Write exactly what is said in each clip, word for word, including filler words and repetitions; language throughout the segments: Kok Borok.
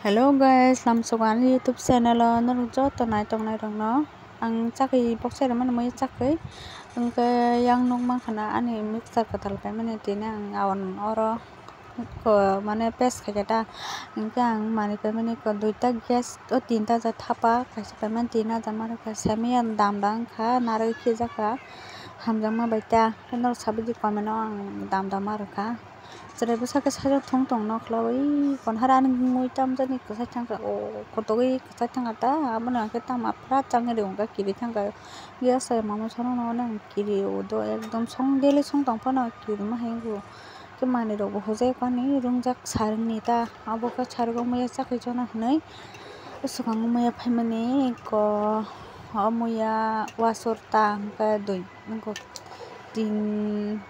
Hello guys, lamsogo ani YouTube channel o norok joto naitok nairokno ang chakri box se rwmani mui chakri, hwnkhe yang nuk mankha na ani mixture kwtal paimani tini ang awan oro ko mane paste khaikhe ta, hwnkhe ang manwi paimani ko duita gas o tinta ja thapa kaisa paimani tin hajar ma rwkha, samiya dam da wngkha narwk khijakha hamjakma bai ta, norok sabidi comment o ang dam da ma rwkha. Chwrai bwsa khe sajak thung tong nokhlawi, konhara ani mui tamjani kwchai thangkha, o kotogwi kwchai thangkha ta, abono hwnkhe tamo phra changri wngkha kiri thangkha. Gas sai mama sono no nang kiri o do ekdom song daily song tong phano kiri ma hai bo. Khe manwi rok bo hojai kani rungjak sarwngni ta, abo khe sarwk muya chakri jono hinwi swkang muya phaimani ko o muya wasur ta hwnkhe dui tin.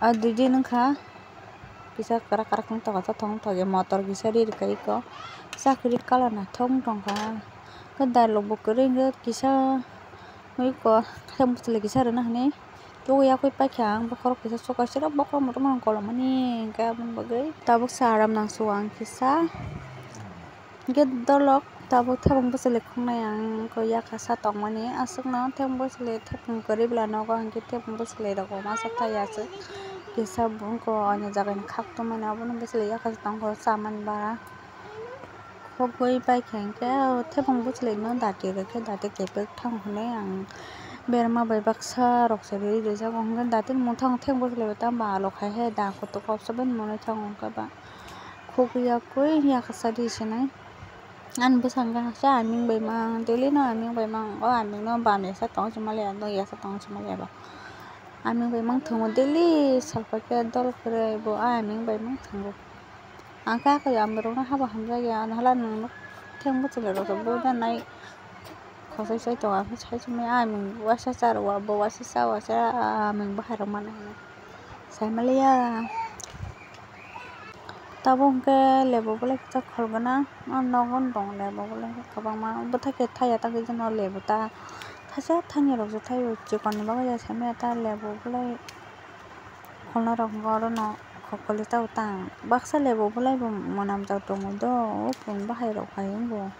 Ah, dui din wngkha, kisa kwrak kwrak wng tongkha, tongthok tongthok ya motor kisa ri rwkha iko, chakri colour naithok wng tongkha, khe dalok bo kwrwi hwnkhe kisa iko thai bwchwlwi kisa rwna hinwi tubui yakwi paikha ang bokhorok kisa chukar sirok bokhorok motom kolomani hwnkhe aboni bagwi tabuk sa aram nangsugo ang kisa. Hwnkhe dolok tabuk thebong bwchwlwi khongnai ang wngkha yakasa tongmani, aswkno thebong bwchwlwi thebong kwrwi bwla nogo hwnkhe thebong bwchwlwi rokbo masa thai aswk kisa bo wngkha o ani jagani khak tongmani, abono bwchwlwi yakasa tongkha o chamani bara khogwi paikha hwnkhe o thebong bwchwlwino dati rwkhe dati kepek thang hwnwi ang berma bai baksa rok se rwi rijak hwnkhe dati mwthang thebong bwchwlwi tamo alok hai hai da kutuk kobsa bai mwnwi thango hwnkhe ba. Khogwi yakwi yakasa ri sinai. Ani bwskango hakhe aming bai mang, daily no aming bai mang, o aming no bam yasa tongo se maliya, no yasa tongo se maliya ba. Aming bai mang thango daily salpakhe dol kwrwi bo a aming bai mang thango. Ang khe akhai amirokno habo hamjakya, ano hala nwng theng bwchwlwi rok bo janai khosoi soi tongo, ang khe sai sumui a aming waisa cha rw, bo waisa cha waisa aming bahai rok mano hinwi. Saimaliya. Tabuk hwnkhe lebu bolai kisa khol gwnang. O nogo tong lebu bolai kwbangma. Bwthai khe thaiya tangwi jano lebu ta. Thaisa thani rok se thaio chikon ni bagwi ya saimaya ta lebu bolai. Kholna rok hwnkhe oro no khokoli ta tang. Baksa lebu bolai bo mwnam jak tongo do. O pun bahai rok hai wng bo.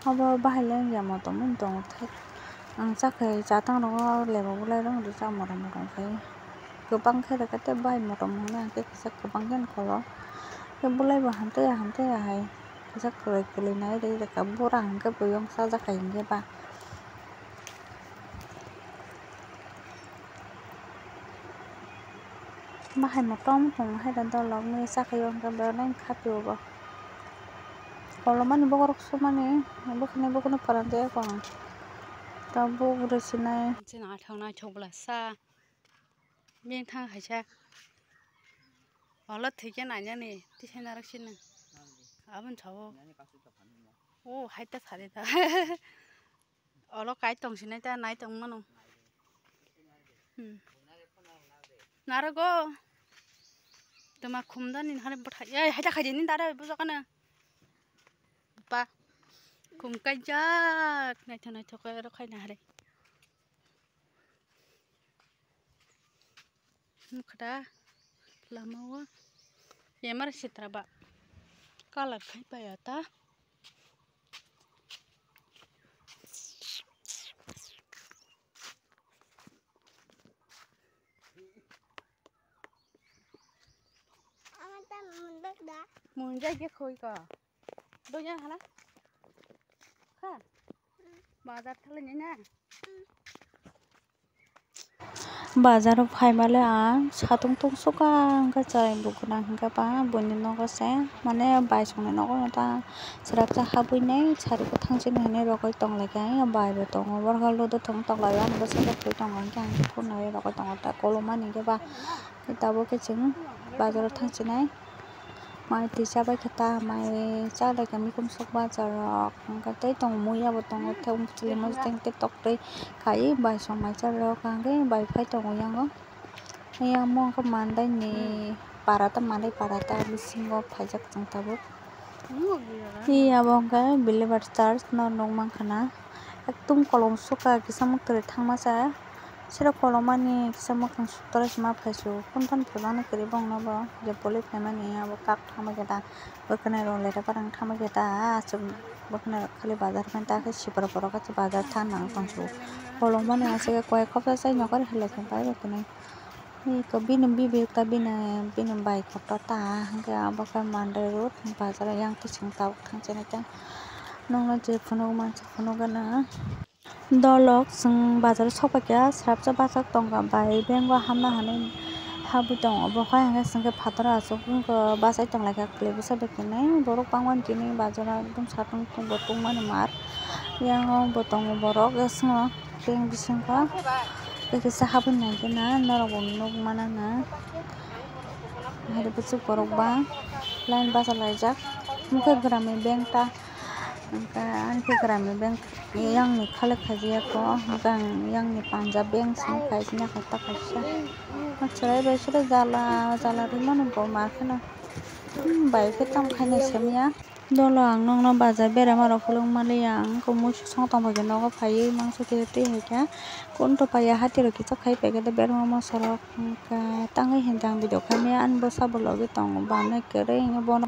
Obo bahai le wng ya motom wng tongo thai. Ang chakhai chatang rogo lebu bolai rok rijak motom motom khai. Kwbang khe rwkha tei bai motom hwnwi ang khe kisa kwbang khe kholo. Tei bolai bo hamtaiya hamtaiya hai kisa kwlwi kwlwi nai rwi rwkha. Bura hwnkhe buiyong chajak hai hwnkhe ba. Bahai motom tong hai da dolok nwi chakhai o hwnkhe belai khapi o bo. Kolomani bokhorok sumani bwkhani bwkhani pora de kong. Tabuk rwchinai. Chini athang naithok bwla sa. Beng thang kaisa. Olo thwikhe nainani tisai narwk sini. Aboni sabo. O hai ta sari ta. Olo kai tong sinai ta nai tong mano. Hmm. Narwgo. Tama khumdani hari bwthai. Ei hai ta khaidi ni dara bujak kana. Pa. Khum kaijak naithok naithok khe oro khaina hari. Nukha da lama o. Yamar sitra ba. Colour khai paya ta. Munjak ya khoi ka. Donya hala. Kha. Bazar thalai na. Bazar o phaimale ang satung tung suka hwnkhe chwrai bo gwnang hwnkhe ba buini nogo se mane baisongni nogo ta chwrapsa habwi nai sari kwthang chini hinwi rogwi tonglaikha bai bo tongo borok ludo thung tonglaio ani bwskango thwi tongo hwnkhe ang phunwi rogwi tongo ta kolomani hwnkhe ba tabuk khe chwng bazar o thang chinai. Mai twi chabai khe ta mai chalai kha mikum sok bacha rok hwnkhe tei tongo muya bo tongo thebong chwlwi masa tei tei tok twi khai bai song mai chalai rok hwnkhe bai phai tongo yango. Yang mo wngkha mandai ni para ta mandai para ta bisingo phaijak chwng tabuk. Tei abo wngkha believer church no nuk mankha na ekdom kolom sukha kisa mwktwrwi thangma sa. Sirok kolomani kisa mwkhang suktra se ma phai su, phone phano phunuknani kwrwi bongno bo je poli phaimani abo kak thangma khe ta, bwkhwnai rok leda parang thangma khe ta, aswk bwkhwnai rok khali bazar phai ta khe sipra borok khe bazar thang nang tong su. Kolomani aswk khe koi khopsa sai nokar hwlai khe bai rok khwnai. Eko bini bibi ekta bini, bini bai kotor ta hwnkhe abo khe Mandai road bazar yang kising tabuk thang chini khe nokno je phunuk mansa phunuk gana. Dolok chwng bazar o sok paikha, srapsa bachak tongkha bai bank o hamna hinwi habwi tongo. Bo hai hwnkhe chwngkhe phataro achuk wngkha, bachai tonglaikha kwlwi bwsa bai kwrwinai. Borok bangmani tini bazar o ekdom satung tungbo tungmani mar. Yang o bo tongo borok, yang swngo bank bisingo tei kisa habwi naikheno norokbo nukmano na. Hari bwswk borok bang line bachalaijak, hwnkhe Gramin bank ta. Hwnkhe ani khe Gramin bank yang ni khalik khaijak o, hwnkhe ang yang ni Punjab bank simi khaijak nai khe ta kaisa. Chwrai bai side jala jala rwmani bo ma kheno, hmm, bai khe tamo khainai simiya. Dolo ang nokno bazar berama rok phuluk manliya, ang khe muisu song tong bai khe nogo phaiwi mangso khe twi hai khe kunto paiya hati rok kisa khai pai khe berma moso rok hwnkhe tangwi hinjang video khaimaya ani bwsa bo logi tongo bamnai kwrwi hwnkhe bono.